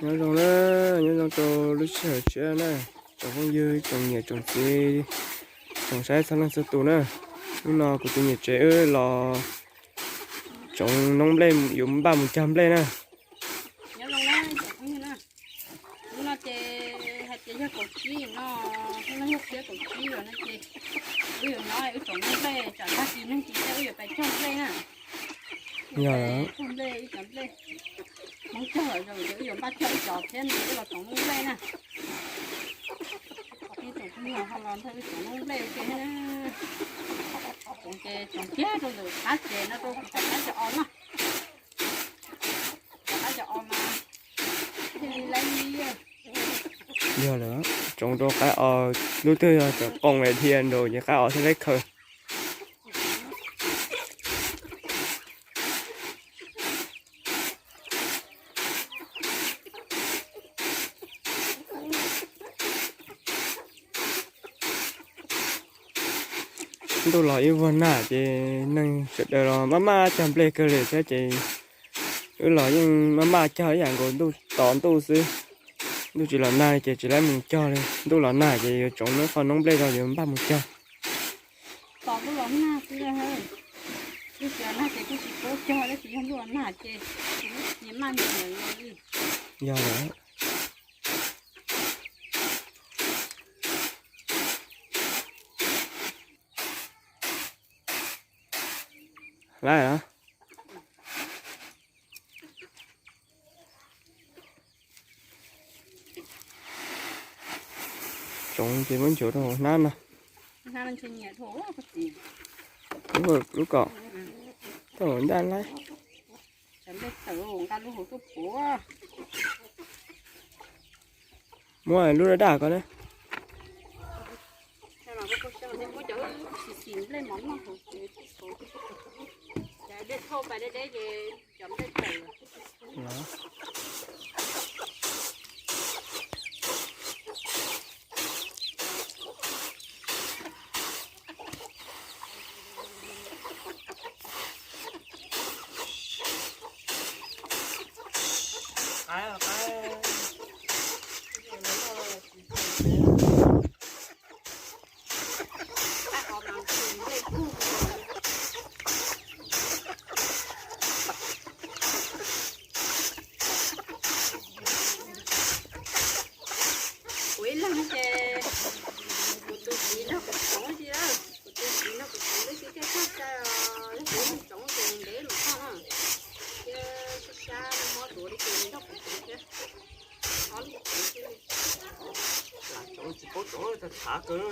Nyob zoo na, nyob zoo rau lub sij hawm tshiab na, tsoom phooj ywg, tsoom niam tsoom txiv, tsoom saib txhua leej txhua tus na. Hnub no kuv tus niam tsev wb los tsoov noob nplej yuav npaj mus cog nplej na. Hnub no ces hais tias yog kaum tsib no, hnub no yog xiab kaum tsib los no ces wb yuav nyob wb tsoov noob nplej tsam tag kis neeg tsis teb wb yuav pais cog nplej na. Yog, cog nplej, ib cov nplej Hmoob cog lawm ces wb yuav npaj cog ib cov thiab no wb los tsoov noob nplej na. Ib tsoom phooj ywg ho los nrog wb tsoov noob nplej ua ke na. Tsoov ces tsoov kiag rau ntawm qab tsev no rau kuv cov qab cov os no. Cov qab cov os mas thiaj li laib liaj. Yog lawm, tsoov rau qab os, lub twg yog tseem qoos dhia nraud ces qab os thiaj laib khaws. Ntuj los ib vuag nag ces neeg sawv daws los maj maj cog nplej kawg li thiab ces wb los yeej maj maj cog ib yam nkaus ntuj tos ntuj xwb. Ntuj tsis los nag ces tsis laib mus cog li, ntuj los nag ces yuav tsoov qho noob nplej rau yuav npaj mus cog. Tos ntuj los nag xwb, ntuj tsis los nag ces kuj tsis paub cog, tab sis yog ntuj los nag ces tsis maj mus li. Yog lawm. Laib los. Tsoov ces muab nchuav rau hauv hnab no. Lub kom tau ncaj laib. Muab lub daj daj ko na. Kuv ib leeg ces kuv tus txiv nrog kuv tsoov li, kuv tus txiv nrog kuv tsoov li, kuv thiaj txawj cai os, yog kuv tsoov ces ntev lawm no na, thiab sab sab mob duav li ces nrog kuv tsoov thiab. Tsoov tsis paub tsoov, txhav kawg.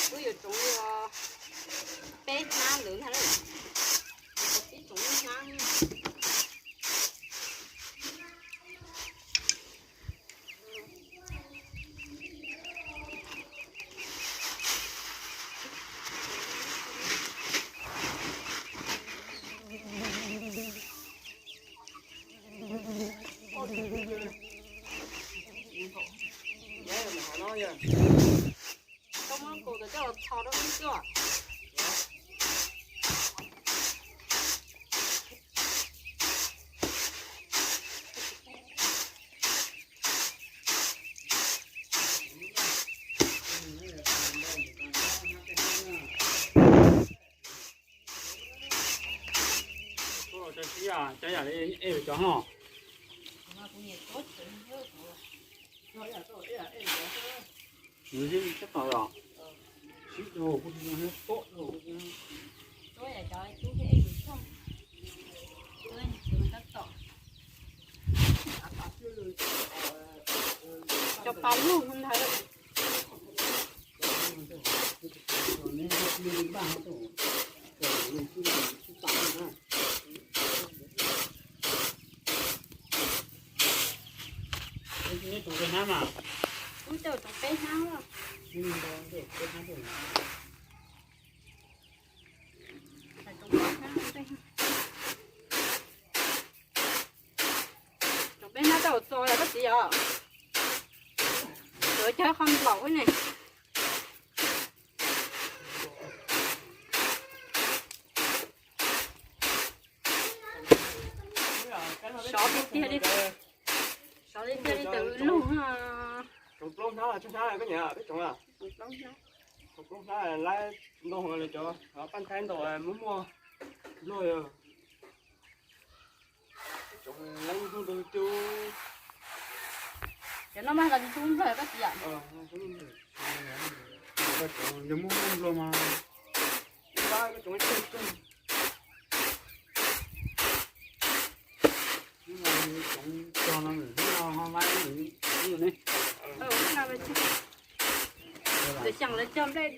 Wb yuav tsoov li peb hnab ntawd ntag, peb tsoov ib hnab. Koj muab kaus ntawd coj los txhos rau wb xwb. Cov yam li ej cov no. Nws sib tau yom. Sib tau kuj tsis tau. Cov pas lug ntawd. Neb tus peb hnab mas. Wb tus peb hnab. Tus peb hnab tau txo yom koj txiv yom. Yuav cog qhov nplaum ne. Sov tiag tiag li, sov tiag tiag li tawm lug. Tsoom plaub hnab, tsawg hnab koj niam, peb tsoom a? Tsoom plaub hnab laib ntau heev li cov paj nthaib ntau muaj muaj nplog yog. Tsoom leeb ntau cub. Cov no mas los tsis tshua muaj nplog koj txiv yom. Yog muaj muaj nplog mas ib pab koj tsoom ib tug tug. Tsoom cog no hnub no ho laib ne. Ntawm xyeem lawv cog nplej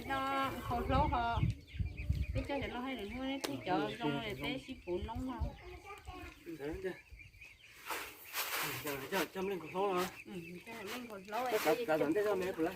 no nkhaus hlaub ho, peb cog cov no haj yam muaj neb tub cov zoo li peb sib puv noob no. Cog nplej nkhaus hlaub no. Cog nplej nkhaus hlaub.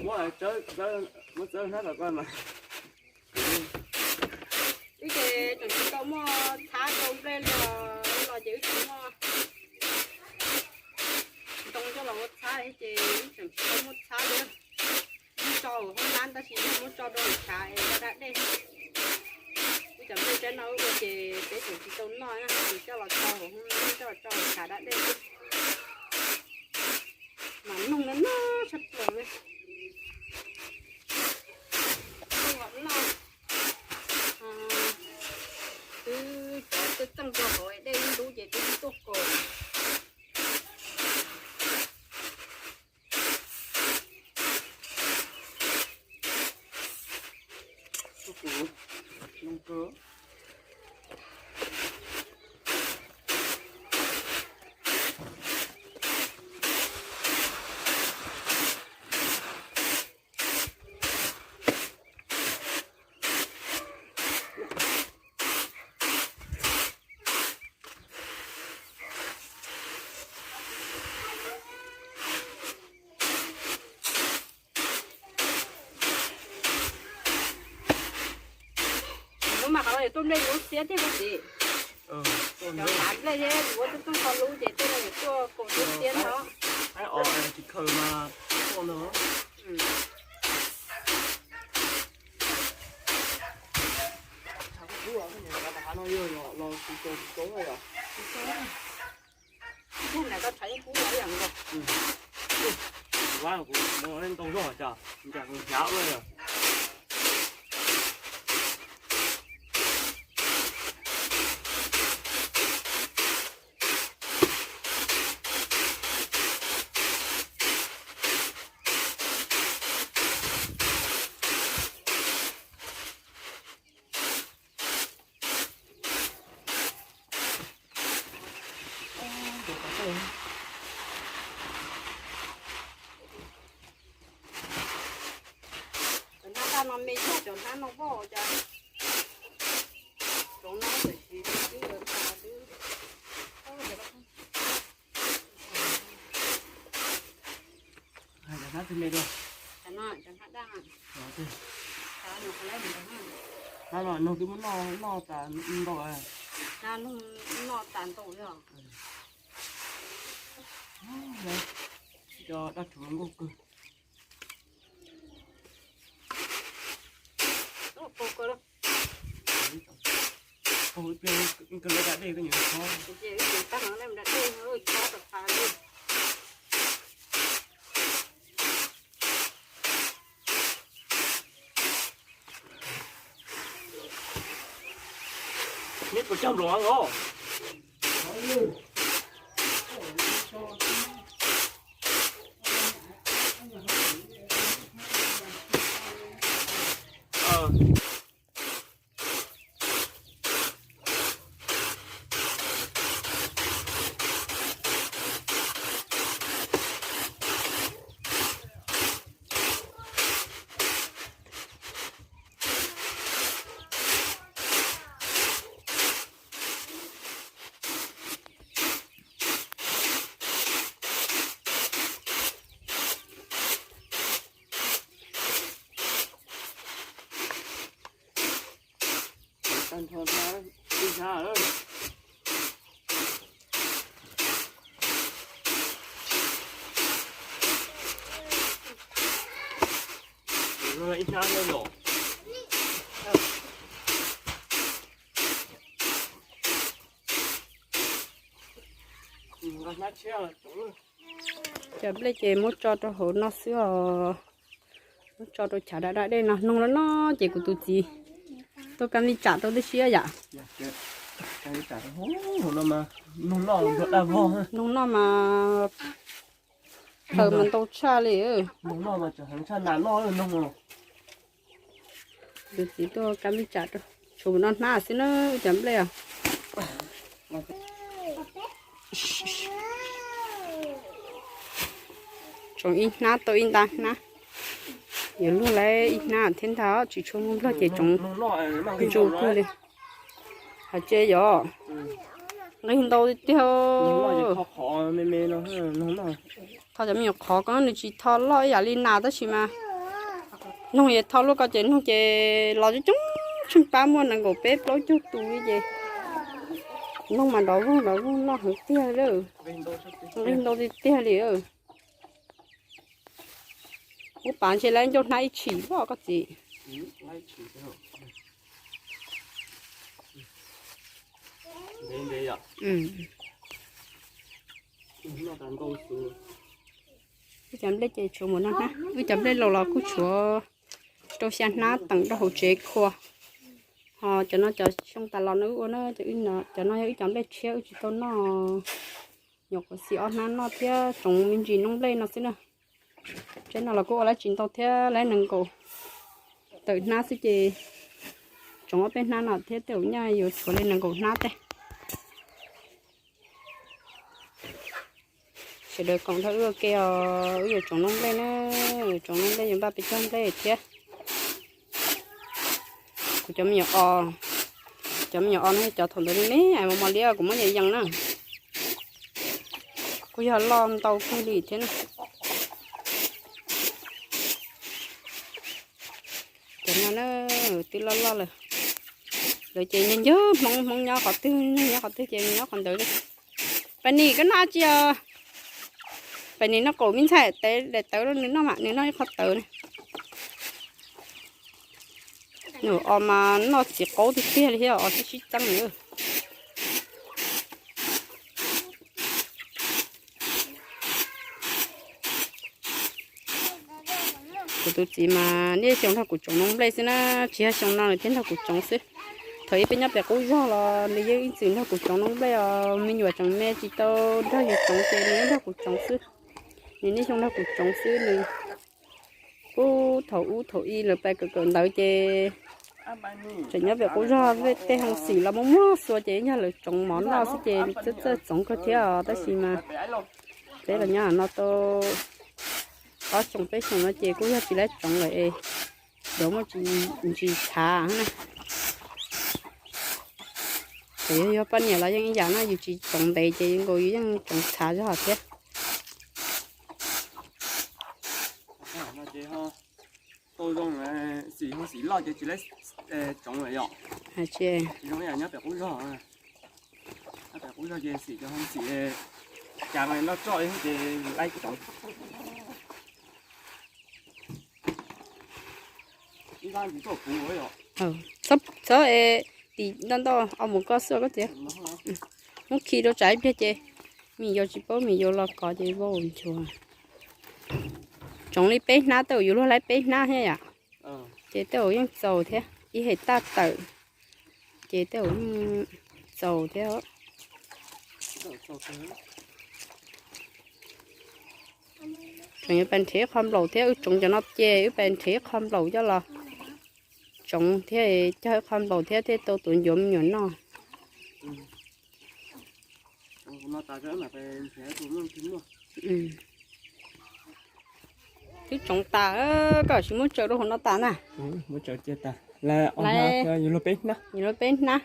Muab txawb, muab txawb hnab kom koj mas. Wb ces tseem tsis tau muaj txhab rau nplej los, los ces wb tsis muaj ntoo coj los ua txhab li ces wb tseem tsis tau muaj txhab li. Muab tso hauv hoob nab tab sis yog muab tso rau hauv tshav es da da dej. Wb cov nplej tsaib no wb ua ces peb tseem tsis tau noj na, ces coj los tso hauv hoob nab, coj los tso hauv tshav da dej. Mas noog no no tshaj plaws li. Twb cov txeej txeej rau hauv dej ib ntub ces twb tuaj kaus. Lub mas qhov no yuav tuaj nplej lub xiab thiab koj txiv. Cov hav nplej thiab yuav tuaj tuaj kho lub ces tej no yuav tuaj kaus lub xiab no. Tsis khaws mas tuaj no. Tshav kub kub los, hav no yog los tsis tau tsis tau yom. Ntawm koj tshav yeej kub los ib yam nkaus. Kuv ntau zog cas ncaim hnyav ua yom. Cov hnab daj no me tshaj cov hnab no voj cas. Cov no tam sim twb tas twb. Cov hnab twg me dua? Cov no, cov hnab daj. Hnab no nug twb muab noj noj tas ntau. Noj tas ntau yog. Cov dab tsov nkauj kawg. Ib pliag koj lawv da dej koj nyiam khob. Neb puas cog npluas os? Tag nrho ib hnab. Ib hnab no los. Cov nplej ces muab tso rau hauv no xwb os. Muab tso rau chav da da dej no, noog loj no ces kuv tus txiv tuaj kab vij tsam rau tib si yam. Noog noj mas khaws mas ntau tshaj li. Tus txiv tuaj kab vij tsam rau, tshuav mus noj hnab xwb na, wb cov nplej os. Tsoom ib hnab tau ib nta hnab, yuav luag lawm ib hnab thiab ntag, tsis tshua muaj nplog ces tsoom ntsuj kawg li. Hais tse yom, nqig ntau tiag tiag. Tho cov me nyuam qhov ko nws tsis tho loj ib yam li nas tab sis mas noog es tho luaj ko ces noog ces los coob coob tsheej pab muaj nees nkaum peb plaub caug tus li ces noog mas nrov voog nrov voog noj heev tiag li. Nqig ntau tiag tiag li. Ub, pav ntshe lawv ncauj hnab ib tshim loj koj txiv. Wb cov nplej ces tshuav mus noj hnab, wb cov nplej laus los kuj tshuav tsis tau xya hnab teem rau hauv tsev khua. Ho cov no cov xyoo tas los no wb ua na, cov no yog wb cov nplej tshiab wb tsis tau noj. Nyuam qhuav xim ob hnab noj thiab tsoom me ntsis noob nplej no xwb na. Tsev no los kuj ua lawv tsis ntau thiab, lawv nees nkaum tawm hnab xwb ces tsoom ob peb hnab no thiab tej zaum nyaj yuav tshuav li nees nkaum hnab tej. Sawv daws koom nrog wb ua ke os, wb yuav tsoom noob nplej na, tsoom noob nplej yuav npaj peb cog nplej thiab. Kuv cov me nyuam os, cov me nyuam os no cov thaum ntawd me me mos mos li kuv muab yees yees na. Kuj yog loj ntau kawg li thiab na. Cov no na, twb loj loj lawm. Lawv ces nyob nyob Hmoob, Hmoob nyob qhov twg, nyob qhov twg ces nyob qhov ntawd li. Pais nim koj noj tsi os? Pais nim noj qaum me ntxhais, daim tawv rau nws noj mam nws noj ib qho tawv na. Nws os mas noj txiv qaub tiag tiag li thiab os, sib sib txeeb na. Kuv tus txiv mas niaj xyoo nrog kuv tsoov noob nplej xwb na, tsis yog xyoo no nws thiaj nrog kuv tsoov xwb. Thaum ub peb nyob pem qub zog los nws yeej ib txwm nrog kuv tsoov noob nplej os, me nyuam tseem me tsis tau nrog yus tsoov ces nws yeej nrog kuv tsoov xwb. Nws niaj xyoo nrog kuv tsoov xwb, nws puag thaum ub thaum ub lawv pais kawm kawm ntawv ces tseem nyob pem qub zog, tej hoo xim los muaj muaj xua ces yog lawv tsoov mov noj xwb ces txawj txawj txoov kawg thiab os, tab sis mas peb los nyob no tau ob xyoos peb xyoos no ces kuj yog tsis laib tsoov lawm es yuav muaj ntsis txhav na. Txawm yog yog poj niam los yeej ib yam na, yus tsis tsoov ntev ces nkaus yus yeej tsoov txhav zog thiab. Tau zoo, xim, xim loj ces tsis laib tsoov lawm yom. Tsis zoo ib yam nyob pem qub zog. Ub, yog ces xim cov xim cas noj tso ces laib tsoov. Txhob tim ntoj ntoj, o mus koj xwb koj tias. Muab khi rau tsam ib pliag ces me nyuam yaus tsis paub me nyuam yaus los kov ces vau nchuav. Tsoov li peb hnab, tej zaum yus luag laib peb hnab thiab yom. Ces tej zaum yeej txaus thiab, ib hem taj tawm ces tej zaum yeej txaus thiab. Tsoov yuav pais nrhiav ib qho nplaum thiab, wb tsoov cov no ces wb pais nrhiav ib qho nplaum coj los tsoov thiab, cog ib qho nplaum thiab thiaj tau tuav ncuav me nyuam noj. Twb tsoov tas, koj tsis muab tsaws rau hauv no tas na. Yus luag peb hnab,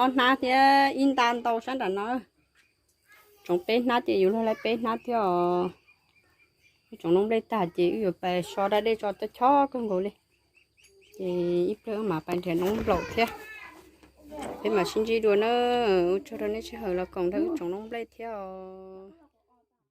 ob hnab thiab ib nta ntau sab nram no. Tsoov peb hnab ces yus luag laib peb hnab thiab os. Wb tsoov noob nplej tag ces wb yuav pais so da dej tso, chob kawg nkaus li. Ces ib pliag wb mam pais nrhiav noob nplaum thiab. Peb mam sib ntsib dua na. Ua tsaug rau nej sij hawm los koom nrog wb tsoov noob nplej thiab os.